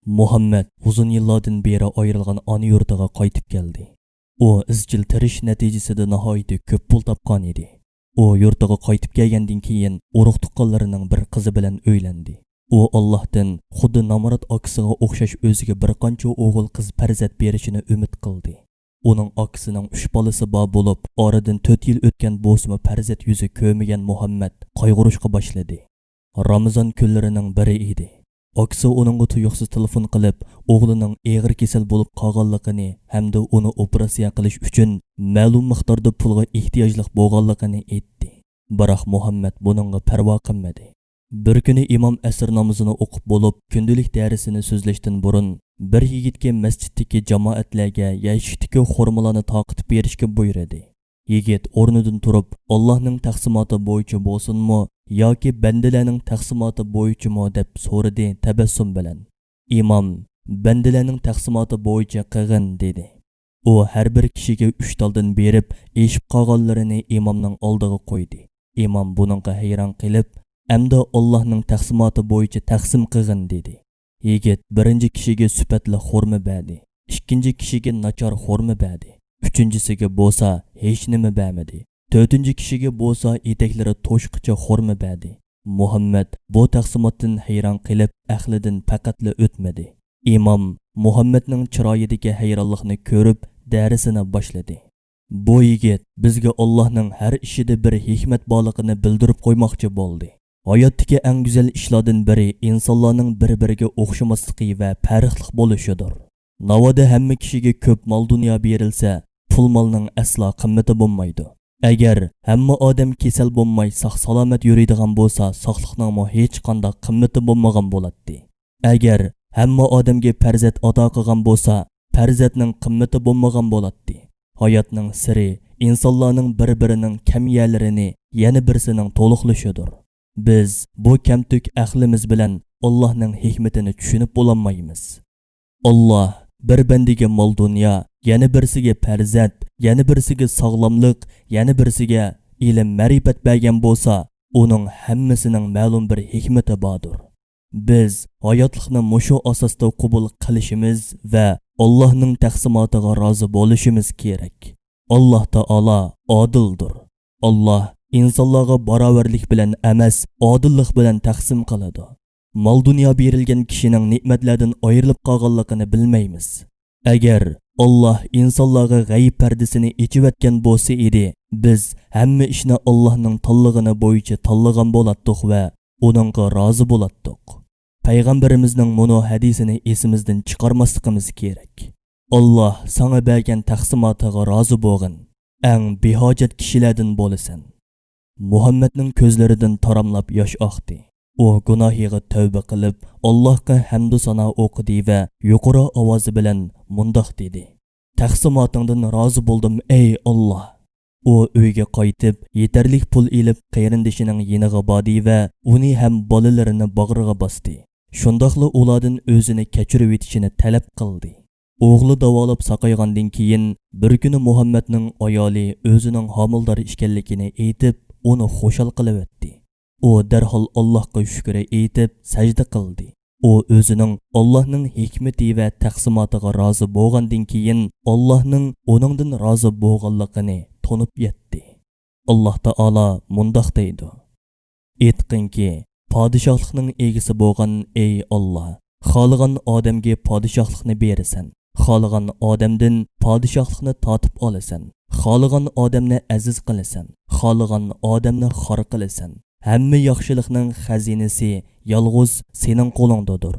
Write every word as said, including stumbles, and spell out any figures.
مۇھەممەد ئۇزۇن يىللاردىن بېرى ئايرىلغان ئانا يۇرتىغا قايتىپ كەلدى. ئۇ ئىزچىل تىرىشىش نەتىجىسىدە ناھايىتى كۆپ پۇل تاپقان ئىدى. ئۇ يۇرتىغا قايتىپ كەلگەندىن كېيىن، ئۇرۇق-تۇغقانلىرىنىڭ بىر قىزى بىلەن ئۆيلەندى. ئۇ ئاللاھتىن خۇددى نامرات ئاكىسىغا ئوخشاش ئۆزىگە بىر قانچە ئوغۇل قىز پەرزەنت بېرىشىنى ئۈمىد قىلدى. ئۇنىڭ ئاكىسىنىڭ ئۈچ بالىسى بار بولۇپ، ئارىدىن تۆت يىل ئۆتكەن بولسىمۇ پەرزەنت يۈزى كۆرمىگەن مۇھەممەد قايغۇرۇشقا باشلىدى. رامىزان كۈنلىرىنىڭ بىرى ئىدى. ئاكىسى ئۇنىڭغا تۇيۇقسىز تېلېفون قىلىپ، ئوغلىنىڭ ئېغىر كېسەل بولۇپ قالغانلىقىنى ھەمدە ئۇنى ئوپېراتسىيە قىلىش ئۈچۈن مەلۇم مىقداردا پۇلغا ئېھتىياجلىق بولغانلىقىنى ئېيتتى. بىراق مۇھەممەد بۇنىڭغا پەرۋا قىلمىدى. بىر كۈنى ئىمام ئەسىر نامىزىنى ئوقۇپ بولۇپ، كۈندىلىك دەرسىنى سۆزلەشتىن بۇرۇن، بىر يىگىتكە مەسچىتتىكى جامائەتلەرگە يەشىكتىكى خورمىلارنى تارقىتىپ بېرىشكە بۇيرۇدى. يىگىت ئورنىدىن تۇرۇپ، «ئاللاھنىڭ تەقسىماتى بويىچە بولسۇنمۇ ياكى بەندىلەرنىڭ تەقسىماتى بويىچىمۇ؟» دەپ سورىدى تەبەسسۇم بىلەن. ئىمام، «بەندىلەرنىڭ تەقسىماتى بويىچە قىغىن» دېدى. ئۇ ھەر بىر كىشىگە ئۈچ تالدىن بېرىپ، ئېشىپ قالغانلىرىنى ئىمامنىڭ ئالدىغا قويدى. ئىمام بۇنىڭغا ھەيران قېلىپ، «ئەمدى ئاللاھنىڭ تەقسىماتى بويىچە تەقسىم قىغىن» دېدى. يىگىت بىرىنچى كىشىگە سۈپەتلىك خورما بەردى، ئىككىنچى كىشىگە ناچار خورما بەردى، ئۈچىنچىسىگە بولسا ھېچنېمە بەرمىدى، تۆتىنچى كىشىگە بولسا ئېتەكلىرى توشقىچە خورما بەردى. مۇھەممەد بۇ تەقسىماتتىن ھەيران قېلىپ، ئەقلىدىن پەقەتلا ئۆتمىدى. ئىمام مۇھەممەدنىڭ چىرايىدىكى ھەيرانلىقنى كۆرۈپ، دەرسىنى باشلىدى. بۇ يىگىت بىزگە ئاللاھنىڭ ھەر ئىشىدا بىر ھېكمەت بارلىقىنى بىلدۈرۈپ قويماقچى بولدى. ھاياتتىكى ئەڭ گۈزەل ئىشلاردىن بىرى ئىنسانلارنىڭ بىر-بىرىگە ئوخشىماسلىقى ۋە پەرقلىق بولۇشىدۇر. ناۋادا ھەممە كىشىگە كۆپ مال-دۇنيا بېرىلسە، پۇل-مالنىڭ ئەسلا قىممىتى بولمايدۇ. ئەگەر ھەممە ئادەم كېسەل بولماي ساق-سالامەت يۈرىدىغان بولسا، ساقلىقنىڭمۇ ھېچقانداق قىممىتى بولمىغان بولاتتى. ئەگەر ھەممە ئادەمگە پەرزەنت ئاتا قىلغان بولسا، پەرزەنتنىڭ قىممىتى بولمىغان بولاتتى. ھاياتنىڭ سىرى ئىنسانلارنىڭ بىر-بىرىنىڭ كەم يەرلىرىنى يەنە بىرسىنىڭ تولۇقلىشىدۇر. بىز بۇ كەمتۈك ئەقلىمىز بىلەن ئاللاھنىڭ ھېكمىتىنى چۈشىنىپ بولالمايمىز. ئاللاھ بىر بەندىگە مال-دۇنيا، يەنە بىرسىگە پەرزەنت، يەنە بىرسىگە ساغلاملىق، يەنە بىرسىگە ئىلىم-مەرىپەت بەرگەن بولسا، ئۇنىڭ ھەممىسىنىڭ مەلۇم بىر ھېكمىتى باردۇر. بىز ھاياتلىقنى مۇشۇ ئاساستا قوبۇل قىلىشىمىز ۋە ئاللاھنىڭ تەقسىماتىغا رازى بولۇشىمىز كېرەك. ئاللاھ تائالا ئادىلدۇر. ئاللاھ ئىنسانلارغا باراۋەرلىك بىلەن ئەمەس، ئادىللىق بىلەن تەقسىم قىلىدۇ. مال-دۇنيا بېرىلگەن كىشىنىڭ نېمەتلەردىن ئايرىلىپ قالغانلىقىنى بىلمەيمىز. ئەگەر ئاللاھ ئىنسانلارغا غەيىب پەردىسىنى ئېچىۋەتكەن بولسا ئىدى، بىز ھەممە ئىشنى ئاللاھنىڭ تاللىغىنى بويىچە تاللىغان بولاتتۇق ۋە ئۇنىڭغا رازى بولاتتۇق. پەيغەمبىرىمىزنىڭ مۇنۇ ھەدىسىنى ئېسىمىزدىن چىقارماسلىقىمىز كېرەك. ئاللاھ ساڭا بەرگەن تەقسىماتىغا رازى بولغىن، ئەڭ بىھاجەت كىشىلەردىن بولىسەن. مۇھەممەدنىڭ كۆزلىرىدىن تاراملاپ ياش ئاقتى. ئۇ گۇناھىغا تەۋبە قىلىپ، ئاللاھقا ھەمدۇ سانا ئوقۇدى ۋە يۇقىرى ئاۋازى بىلەن مۇنداق دېدى: «تەقسىماتىڭدىن رازى بولدۇم، ئەي ئاللاھ!» ئۇ ئۆيگە قايتىپ، يېتەرلىك پۇل ئېلىپ، قېرىندىشىنىڭ يېنىغا باردى ۋە ئۇنى ھەم بالىلىرىنى باغرىغا باستى. شۇنداقلا ئۇلاردىن ئۆزىنى كەچۈرۈۋېتىشىنى تەلەپ قىلدى. ئوغلى داۋالاپ ساقايغاندىن كېيىن، بىر كۈنى مۇھەممەدنىڭ ئايالى ئۆزىنىڭ ھامىلىدار ئىكەنلىكىنى ئېيتىپ، ئۇنى خۇشال قىلىۋەتتى. ئۇ دەرھال ئاللاھقا شۈكرى ئېيتىپ، سەجدە قىلدى. ئۇ ئۆزىنىڭ ئاللاھنىڭ ھېكمىتى ۋە تەقسىماتىغا رازى بولغاندىن كېيىن، ئاللاھنىڭ ئۇنىڭدىن رازى بولغانلىقىنى تونۇپ يەتتى. ئاللاھ تائالا مۇنداق دەيدۇ: «ئېيتقىنكى، پادىشاھلىقنىڭ ئىگىسى بولغان ئەي ئاللاھ، خالىغان ئادەمگە پادىشاھلىقنى بېرىسەن، خالىغان ئادەمدىن پادىشاھلىقنى تارتىپ ئالىسەن، خالىغان ئادەمنى ئەزىز قىلىسەن، خالىغان ئادەمنى خار قىلىسەن. ھەممە ياخشىلىقنىڭ خەزىنىسى يالغۇز سېنىڭ قولۇڭدىدۇر.